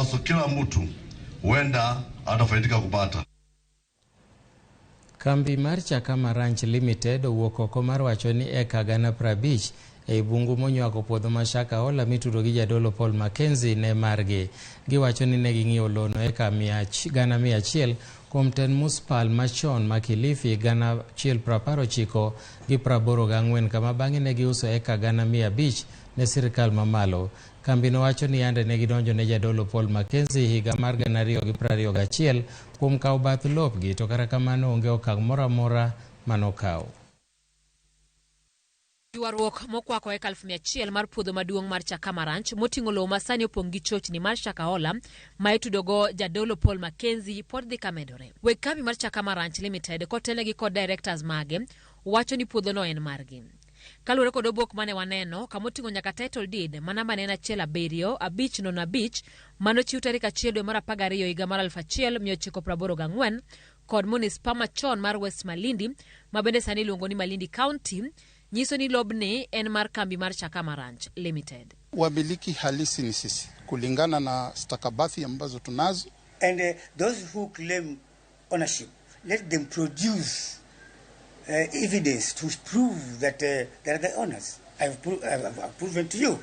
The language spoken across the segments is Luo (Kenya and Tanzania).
ambazo kila mtu huenda atafaidika kupata. Kambi mar Chakama Ranch Limited owuok oko mar wacho ni eka 50,000 ei bungu monywako puodho ma Shakahola mitudo gi jadolo Paul Mackenzie ne margi. Giwacho ni ne ging'iewo lono eka 100,000 kuom tend muspal machon ma Kilifi 1094 gi 84, kama bang'e ne giuso eka 500,000 ne sirikal mamalo. Kambino wacho ni yande ne gidonjo ne jadolo Paul Mackenzie higa mar 2021 kuom kawo bath lopgi, to kata kamano onge okang' moro amora manokaw. Ywaruok mokwako eka 100,000 mar puodho maduong' mar Chakama Ranch moting'o lowo masani opong' gi chochni mar Shakahola ma itudogo jadolo Paul Mackenzie pod dhi kamedore. Weg kambi mar Chakama Ranch Limited kotelnegi kod directors mage wacho ni puodhono en margi. Kaluwore kod obok mane waneno kamoting'o nyaka title deed ma namba ne en 17505 manochiw tarik 1 dwe mar 12 higa mar 1984 kod munispa machon mar West Malindi, ma bende sani iluongo ni Malindi County, nyiso ni lobni en mar kambi mar Chakama Ranch Limited. Wamiliki halisi ni sisi kulingana na stakabadhi ambazo tunazo. And those who claim ownership, let them produce evidence to prove that they are the owners. I've proven to you.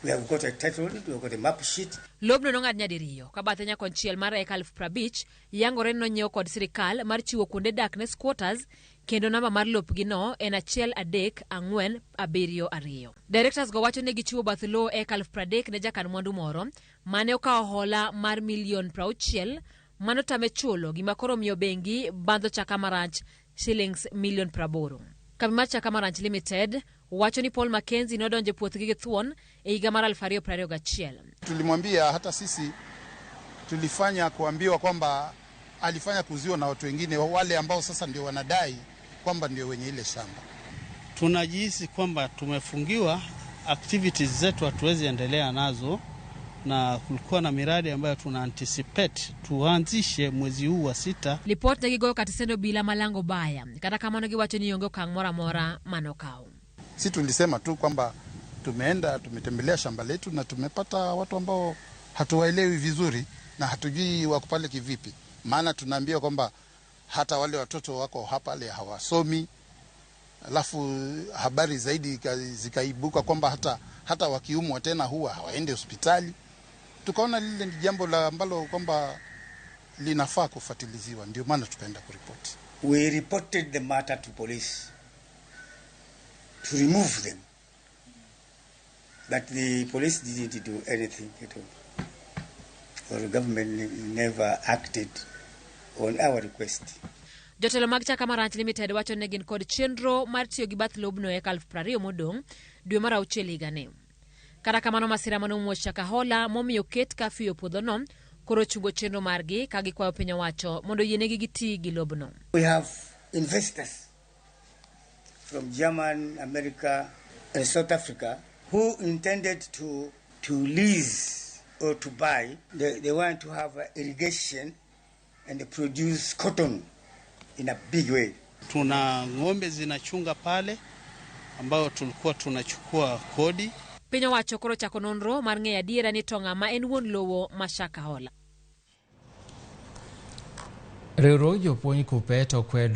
We have got a title deed, we have got a map sheet. Lobno nong'ad nyadiriyo ka bathe nyakonchiel mar eka 50,000 yangore ni nonyiew kod sirikal mar chiwo kuonde dak ne squatters, kendo namba mar lopgino en 13472. Directors go wacho ni gichiwo bath lowo eka 30,000 ne jakan mwandu moro mane okawo hola mar milion 60 manotame chulo, gima koro miyo bengi bandho Chakama Ranch shillings milion 80. Kambi mar Chakama Ranch Limited wacho ni Paul Mackenzie nodonjo e puothgi gi thuon e higa mar 2021. Tulimwambia hata sisi tulifanya kuambiwa kwamba alifanya kuuziwa na watu wengine wale ambao sasa ndio wanadai kwamba ndio wenye ile shamba. Tunajihisi kwamba tumefungiwa, activities zetu hatuwezi endelea nazo, na kulikuwa na miradi ambayo tuna anticipate tuanzishe mwezi huu wa sita. Lipot ne gigoyo kata sendo obila malango baya, kata kamano giwacho ni onge okang' moro amora manokaw. Si tulisema tu kwamba tumeenda tumetembelea shamba letu na tumepata watu ambao hatuwaelewi vizuri na hatujui wako pale kivipi, maana tunaambiwa kwamba hata wale watoto wako hapa hawasomi. Alafu habari zaidi zikaibuka kwamba hata wakiumwa tena huwa hawaendi hospitali. Tukaona lile ni jambo la ambalo kwamba linafaa kufuatiliziwa, ndio maana tukaenda kuripoti. We reported the matter to police to remove them. But the police didn't do anything at all. Or the government never acted on our request. Jotelo mag Chakama Ranch Limited wacho ni gin kod chenro mar tiyo gi bath lobno eka 20,000 modong' dwe mar auchiel higani. Kata kamano, masira manomuoch Shakahola momiyo ket kafyu e puodhono koro chungo chenro margi ka gikwayo piny owacho mondo oyienegi giti gi lobno. We have investors from German, America, and South Africa who intended to lease or to buy. They want to have irrigation and produce cotton in a big way. Tuna ng'ombe zinachunga pale ambayo tulikuwa tunachukua kodi. Piny owacho koro chako nonro mar ng'eyo adiera ni to ng'ama en wuon lowo ma Shakahola. Riwruog jopuonj KUPPET okwedo